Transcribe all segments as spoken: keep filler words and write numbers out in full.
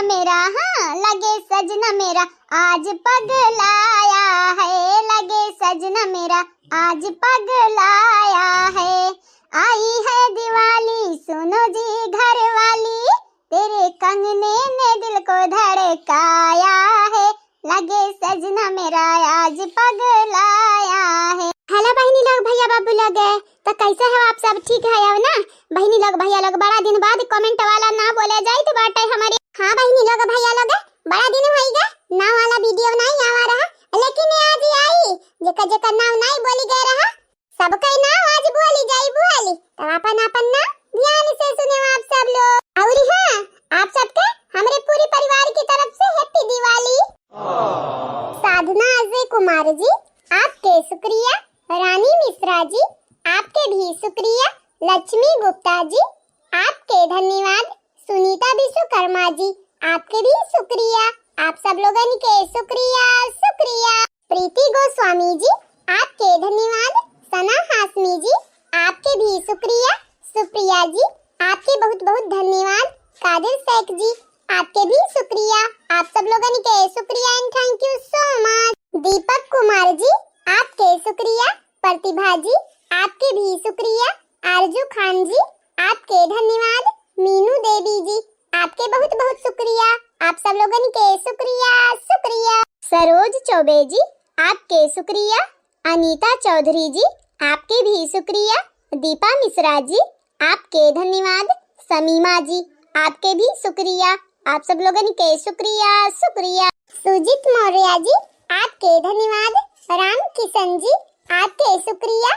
मेरा, हाँ, लगे सजना मेरा आज पगलाया है, लगे सजना मेरा आज पगलाया है। आई है दिवाली, सुनो जी घर वाली, तेरे कंगने ने दिल को धड़काया है, लगे सजना मेरा आज पगलाया है। Hello बहिनी लोग, भैया बाबू लोग, तो कैसे हो आप सब? ठीक है हो ना? बहिनी लोग, भैया लोग, बड़ा दिन बाद comment वाला ना बोले जाइत बाटे हमरे। हाँ बहिनी लोग, भैया लोग, बड़ा दिन होइगा, नाव वाला video नहीं आवा रहा, लेकिन ये आज आई, जेकर जेकर नाव नहीं बोली गए रहा, सबके नाव आज बोली जाई बुआली। तब अपन अपन नाव ध्यान से सुने आप सब लोग। और हाँ, आप सबके हमरे पूरी परिवार की तरफ से happy दिवाली। साधना अजय कुमार जी, आपके शुक्रिया। रानी मिश्रा जी, आपके भी शुक्रिया। लक्ष्मी गुप्ता जी, आपके धन्यवाद। सुनीता विश्वकर्मा जी, आपके भी शुक्रिया। आप सब लोगन के शुक्रिया, शुक्रिया। प्रीति गोस्वामी जी, आपके धन्यवाद। सना हाशमी जी, आपके भी शुक्रिया। सुप्रिया जी, आपके बहुत बहुत धन्यवाद। कादिर शेख जी, आपके भी शुक्रिया। आप सब लोगन के शुक्रिया and thank you so much। दीपक कुमार जी, आपके शुक्रिया। प्रतिभा जी, आपके भी शुक्रिया। आरजू खान जी, आपके धन्यवाद। मीनू देवी जी, आपके बहुत बहुत शुक्रिया। आप सब लोगन के शुक्रिया, शुक्रिया। सरोज चौबे जी, आपके शुक्रिया। अनीता चौधरी जी, आपके भी शुक्रिया। दीपा मिश्रा जी, आपके धन्यवाद। समीमा जी, आपके भी शुक्रिया। आप सब लोगन के शुक्रिया, शुक्रिया। सुजीत मौर्य जी, आपके धन्यवाद। राम किशन जी, आपके शुक्रिया।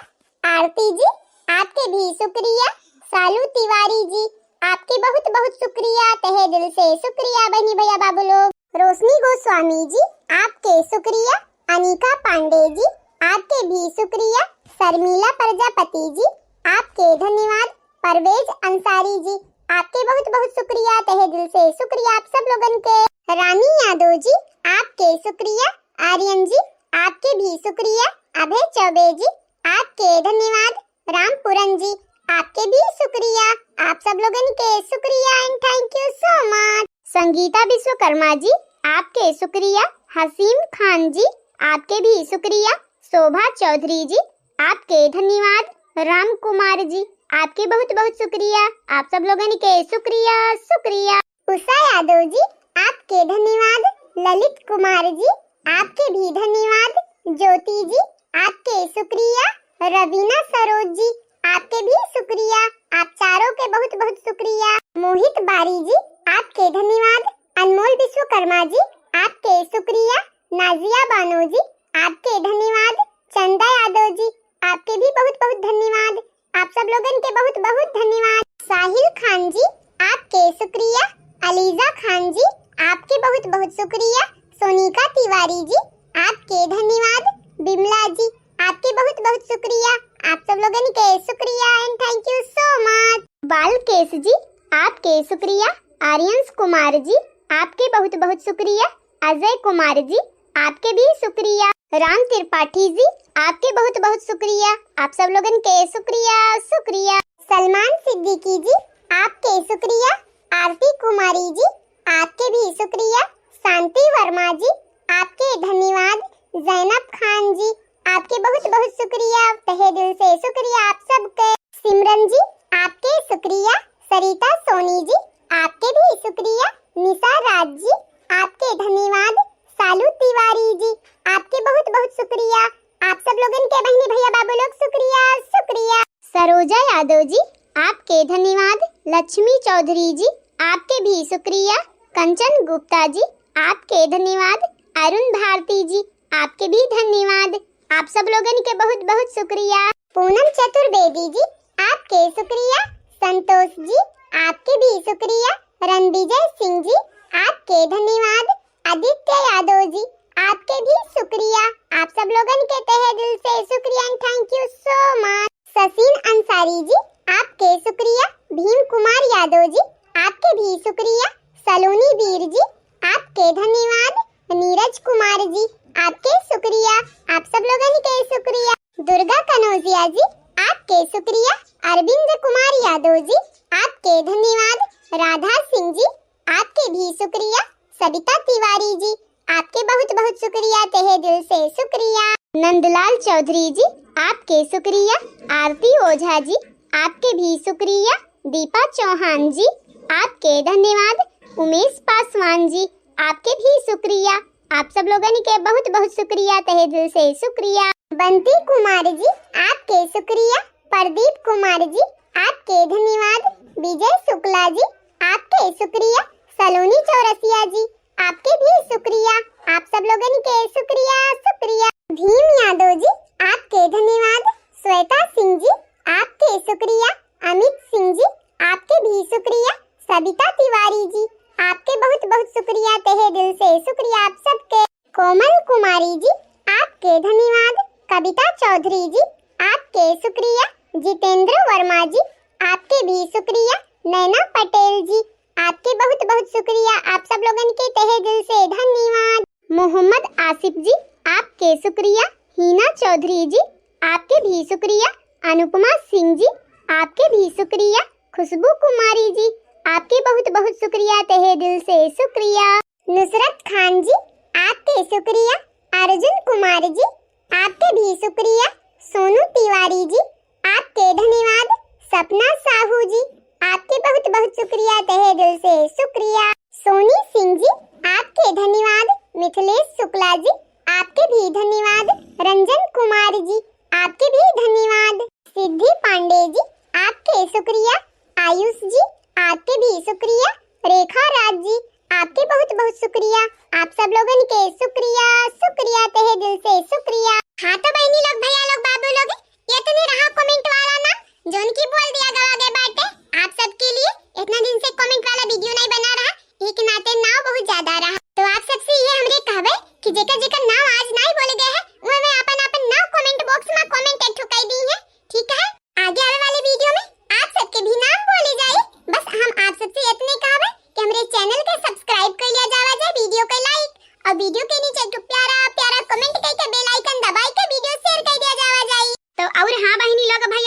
आरती जी, आपके भी शुक्रिया। सालू तिवारी जी, आपके बहुत बहुत शुक्रिया, तहे दिल से शुक्रिया बहनी भैया बाबू लोग। रोशनी गोस्वामी जी, आपके शुक्रिया। अनिका पांडे जी, आपके भी शुक्रिया। शर्मिला प्रजापति जी, आपके धन्यवाद। परवेज अंसारी जी, आपके बहुत बहुत शुक्रिया, तहे दिल से शुक्रिया आप सब लोगन के। रानी यादव जी, आपके शुक्रिया। आर्यन जी, आपके भी शुक्रिया। अभय चौबे जी, आपके धन्यवाद। रामपुरन जी, आपके भी शुक्रिया। आप सब लोगन के शुक्रिया and thank you so much। संगीता विश्वकर्मा जी, आपके शुक्रिया। हसीम खान जी, आपके भी शुक्रिया। शोभा चौधरी जी, आपके धन्यवाद। राम कुमार जी, आपके बहुत बहुत शुक्रिया। आप सब लोगन के शुक्रिया, शुक्रिया। उषा यादव जी, आपके धन्यवाद। ललित कुमार जी, आपके भी धन्यवाद। ज्योति जी, आपके शुक्रिया। रवीना सरोज जी, आपके भी शुक्रिया। आप चारों के बहुत बहुत शुक्रिया। मोहित बारी जी, आपके धन्यवाद। अनमोल विश्वकर्मा जी, आपके शुक्रिया। नाजिया बानो जी, आपके धन्यवाद। चंदा यादव जी, आपके भी बहुत बहुत धन्यवाद। आप सब लोगन के बहुत बहुत धन्यवाद। साहिल खान जी, आपके शुक्रिया। अलीजा खान जी, आपके बहुत बहुत शुक्रिया। सोनिका तिवारी जी, आपके धन्यवाद। बिमला जी, आपके बहुत बहुत शुक्रिया। आप सब लोगन के शुक्रिया and thank you so much। बालकेश जी, आपके शुक्रिया। आर्यंश कुमार जी, आपके बहुत बहुत शुक्रिया। अजय कुमार जी, आपके भी शुक्रिया। राम त्रिपाठी जी, आपके बहुत बहुत शुक्रिया। आप सब लोगन के शुक्रिया, शुक्रिया। सलमान सिद्दीकी जी, आपके शुक्रिया। आरती कुमारी जी, आपके भी शुक्रिया। शांति वर्मा जी, आपके धन्यवाद। जैनब खान जी, आपके बहुत बहुत शुक्रिया, तहे दिल से शुक्रिया आप सबके। सिमरन जी, आपके शुक्रिया। सरिता सोनी जी, आपके भी शुक्रिया। निशा राज जी, आपके धन्यवाद। सालू तिवारी जी, आपके बहुत बहुत शुक्रिया। आप सब लोगन के बहनी भैया बाबू लोग शुक्रिया, शुक्रिया। सरोजा यादव जी, आपके धन्यवाद। लक्ष्मी चौधरी जी, आपके भी शुक्रिया। कंचन गुप्ता जी, आपके धन्यवाद। अरुण भारती जी, आपके भी धन्यवाद। आप सब लोगन के बहुत बहुत शुक्रिया। पूनम चतुर्वेदी जी, आपके शुक्रिया। संतोष जी, आपके भी शुक्रिया। रणविजय सिंह जी, आपके धन्यवाद। आदित्य यादव जी, आपके भी शुक्रिया। आप सब लोगन के तहे दिल से शुक्रिया and thank you so much। ससीन अंसारी जी, आपके शुक्रिया। भीम कुमार यादव जी, आपके भी शुक्रिया। सलोनी वीर जी, आपके धन्यवाद। नीरज कुमार जी, आपके शुक्रिया। आप सब लोगन के शुक्रिया। दुर्गा कनौजिया जी, आपके शुक्रिया। अरविंद कुमार यादव जी, आपके धन्यवाद। राधा सिंह जी, आपके भी शुक्रिया सबिता तिवारी जी, आपके बहुत बहुत शुक्रिया, तहे दिल से शुक्रिया। नंदलाल चौधरी जी, आपके शुक्रिया। आरती ओझा जी, आपके भी शुक्रिया। दीपा चौहान जी, आपके धन्यवाद। उमेश पासवान जी, आपके भी शुक्रिया। आप सब लोगन के बहुत बहुत शुक्रिया, तहे दिल से शुक्रिया। बंटी कुमार जी, आपके शुक्रिया। प्रदीप कुमार जी, आपके धन्यवाद। विजय शुक्ला जी, आपके शुक्रिया। सलोनी चौरसिया जी, आपके भी शुक्रिया। आप सब लोगन के शुक्रिया, शुक्रिया। भीम यादव जी, आपके धन्यवाद। श्वेता सिंह जी, आपके शुक्रिया। अमित सिंह जी, आपके भी शुक्रिया। सबिता तिवारी जी, आपके बहुत बहुत शुक्रिया, तहे दिल से शुक्रिया आप सबके। कोमल कुमारी जी, आपके धन्यवाद। कविता चौधरी जी, आपके शुक्रिया। जितेंद्र वर्मा जी, आपके भी शुक्रिया। नैना पटेल जी, आपके बहुत बहुत शुक्रिया, आप सब लोगन के तहे दिल से धन्यवाद। मोहम्मद आसिफ जी, आपके शुक्रिया। हीना चौधरी जी, आपके भी शुक्रिया। अनुपमा सिंह जी, आपके भी शुक्रिया। खुशबू कुमारी जी, आपके बहुत बहुत शुक्रिया, तहे दिल से शुक्रिया। नुसरत खान जी, आपके शुक्रिया। अर्जुन कुमार जी, आपके भी शुक्रिया। सोनू तिवारी जी, आपके धन्यवाद। सपना साहू जी, आपके बहुत बहुत शुक्रिया, तहे दिल से शुक्रिया। सोनी सिंह जी, आपके धन्यवाद। मिथिलेश शुक्ला जी, आपके भी धन्यवाद। रंजन कुमार जी, आपके भी धन्यवाद। सिद्धि पांडे जी, आपके शुक्रिया। आयुष जी, आपके भी शुक्रिया। रेखा राज जी, आपके बहुत बहुत शुक्रिया। आप सब लोगन के शुक्रिया, शुक्रिया, तहे दिल से शुक्रिया। हाँ तो बहनी लोग, भैया लोग, बाबू लोग, इतने रहा comment वाला ना, जौन की बोल दिया गवा गए बाटे। आप सबके लिए इतना दिन से comment वाला video नहीं बना रहा, एक नाते नाव बहुत ज्यादा रहा। तो आप सबसे ये हमरे कहबे कि जेकर जेकर नाव आज नहीं बोले गए हैं, उहे में अपन अपन नाव comment box में comment एक ठो कर दी है, ठीक है? आगे आवे वाले video में आप सबके भी नाम बोले जाए। बस हम आप सबसे इतने कहबे कि हमरे channel के subscribe कर लिया जावा जाए, video के like और video के नीचे एक ठो प्यारा प्यारा comment करके bell icon दबाई के video share कर दिया जावा जाए। तो और हाँ बहनी लोग, भाई